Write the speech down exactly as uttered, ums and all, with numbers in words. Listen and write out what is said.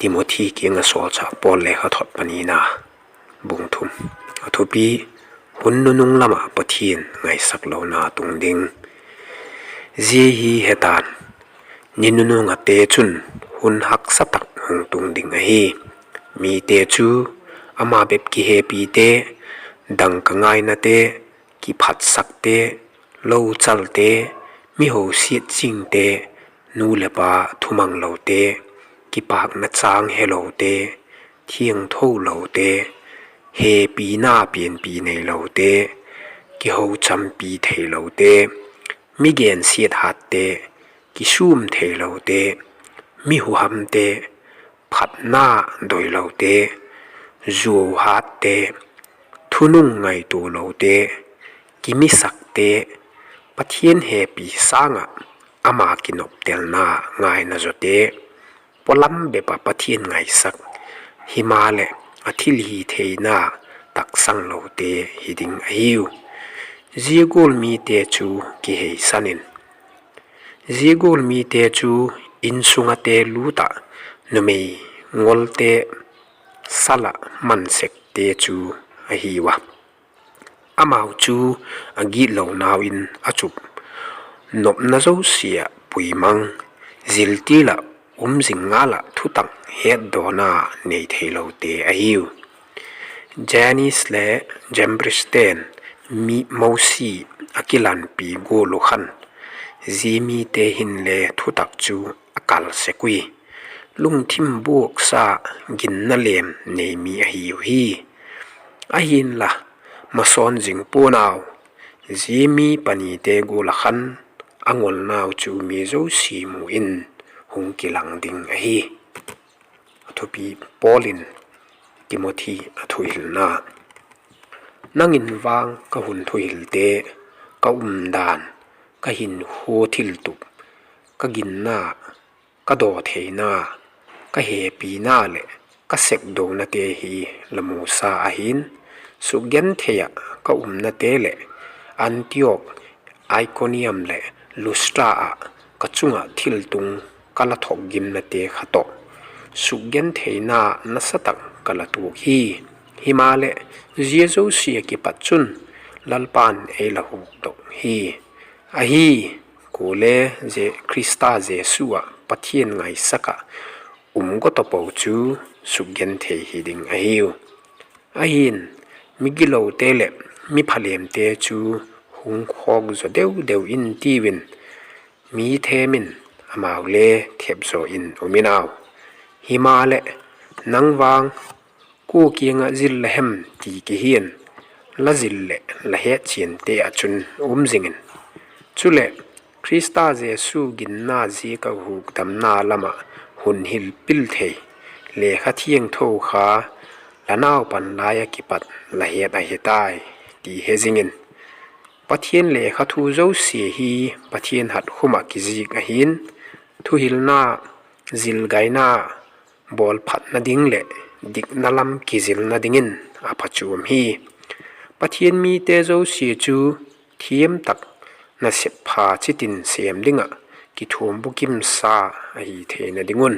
Timothi kiang ah sawlchâk Paul lekhathot panina. Bung thum. A thupi: Hun nunung lam ah Pathian ngaisak lona tung ding. Zia hi he ta'n, ni nunung ate chun hun haksa tak hung tung ding ahi. Mite chu ama bep kihepite, dangka ngainate, kiphatsakte, lochalte, mi hosiat zingte, nu leh pa thumanglote, kipâkna châng helote, thiangtho lote, hepina pianpi neilote, kihochampi theilote, mi gensiat hâtte, kisûm theilote, mi huhamte, phatna doilote, zuau hâtte, thunung ngaitua lote, kimisakte, Pathian hepi sâng ah ama kinoptelna ngaina zawte, pawlam bep ah Pathian ngaisak, himaleh a thilhitheina taksang lote hi ding ahiu. Zia gual mite chu kiheisan in. Zia gual mite chu insung ate lût ah numei ngolte sal ah man sekte chu ahiu a. Amau chu a gitlonau in a chup, nopna zosia ah puimang, ziltil ah um zing ngal ah thutak hetdawna nei theilote ahiu. Jannes le Jambresten mi Mosi a kilanpi gual uh khan, zia mite hinle thutak chu a kal sek ui. Lungthim buaksa, ginna lem nei mi ahiu hi. Ahi'nla, masawn zing pua'n au, zia mi panite gual ah khan a ngolnau chu mi zosia mu in hung kilang ding ahi. A thupi: Paul in Timothi a thuhilna. Nang in vang ka hun thuhilte, ka umdan, ka hinkhua thiltup, ka ginna, ka dawtheina, ka hepina leh ka sekdonate hi la musa ahi'n, sukgenthei ah ka umnate leh Antiok, Ikonium leh Lustra ah ka chung ah thiltung ka la thokgimnate kha tawh sukgentheina nasa tak ka la tuak hi. Himaleh, zia zosia kipat chun Lalpa'n ei la hukdok hi. Ahi, kuale Je-, Khrista Jesu ah Pathian ngaisak ah um gawtapo chu sukgenthei hi ding ahiu. Ahi'n, migilote leh mi phalemte chu hung khawk zaw deu deu in tiu in, mi thêm in, amau le thep zaw in um in au. Himaleh, nang vang kua kiang ah zil la hem ti kihia'n, la zil leh la hetchiante ah chun um zing in. Chuleh, Khrista Jesu ginna ziak ah hukdamna lam ah hun hil pil thei lekha thiangtho kha la naupan lai ah kipat la het ahi tai ti he zing in. Pathian lekha thu zosia hi Pathian hatkhum ah kizik ahi'n, thuhilna, zilgaina, bawlphatna ding leh dikna lam kizilna dingin a phachuam hi. Pathian mite zosia chu thiam tak, nasep pha chitin sêm ding ah kithuam bukimsa ahi theina ding un.